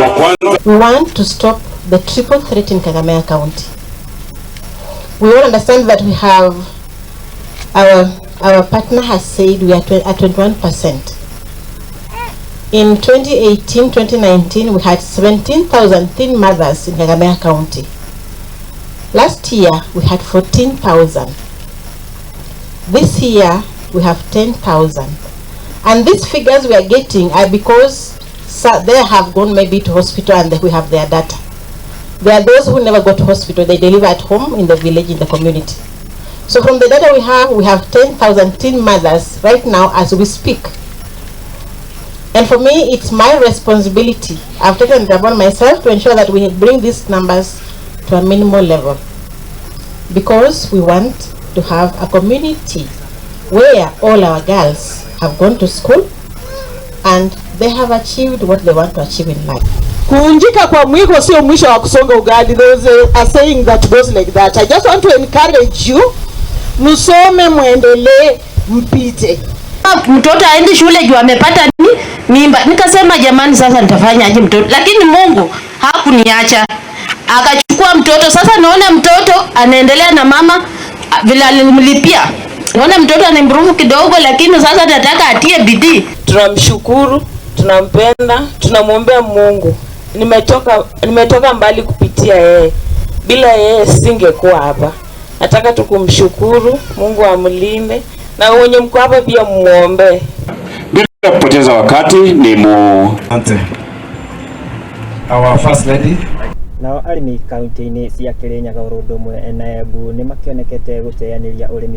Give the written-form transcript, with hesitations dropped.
Wa kwanza We want to stop the triple threat in Kakamega County. We all understand that we have our partner has said we are at 21%. In 2018, 2019, we had 17,000 teen mothers in Kakamega County. Last year, we had 14,000. This year, we have 10,000. And these figures we are getting are because they have gone maybe to hospital and we have their data. There are those who never go to hospital, they deliver at home, in the village, in the community. So from the data we have 10,000 teen mothers right now as we speak. And for me, it's my responsibility. I've taken it upon myself to ensure that we bring these numbers to a minimal level, because we want to have a community where all our girls have gone to school and they have achieved what they want to achieve in life. Kuvunjika kwa mwiko sio mwisho wa kusonga ugali. There is a saying that goes like that. I just want to encourage you, msome, muendelee, mpite. Mtoto aendi shule juu amepata ni mimba. Nikasema, "Jamani, sasa nitafanyaje mtoto?" Lakini Mungu hakuniacha, akachukua mtoto. Sasa naona mtoto anaendelea na mama vile alimlipia. Naona mtoto ana improve kidogo, lakini sasa nataka atie bidii. Tunamshukuru, tunampenda, tunamwombea Mungu. Nimetoka mbali kupitia yeye. Bila yeye singekuwa hapa. Nataka tu kumshukuru, Mungu amlinde na wenye mko hapa pia muombe. Bila kupoteza wakati ni mu Asante. Our First Lady. Nao arĩmi kaunti-inĩ cia Kĩrĩnyaga oro ũndũ ũmwe na Embu nĩ makĩonekete gũteanĩria ũrĩmi.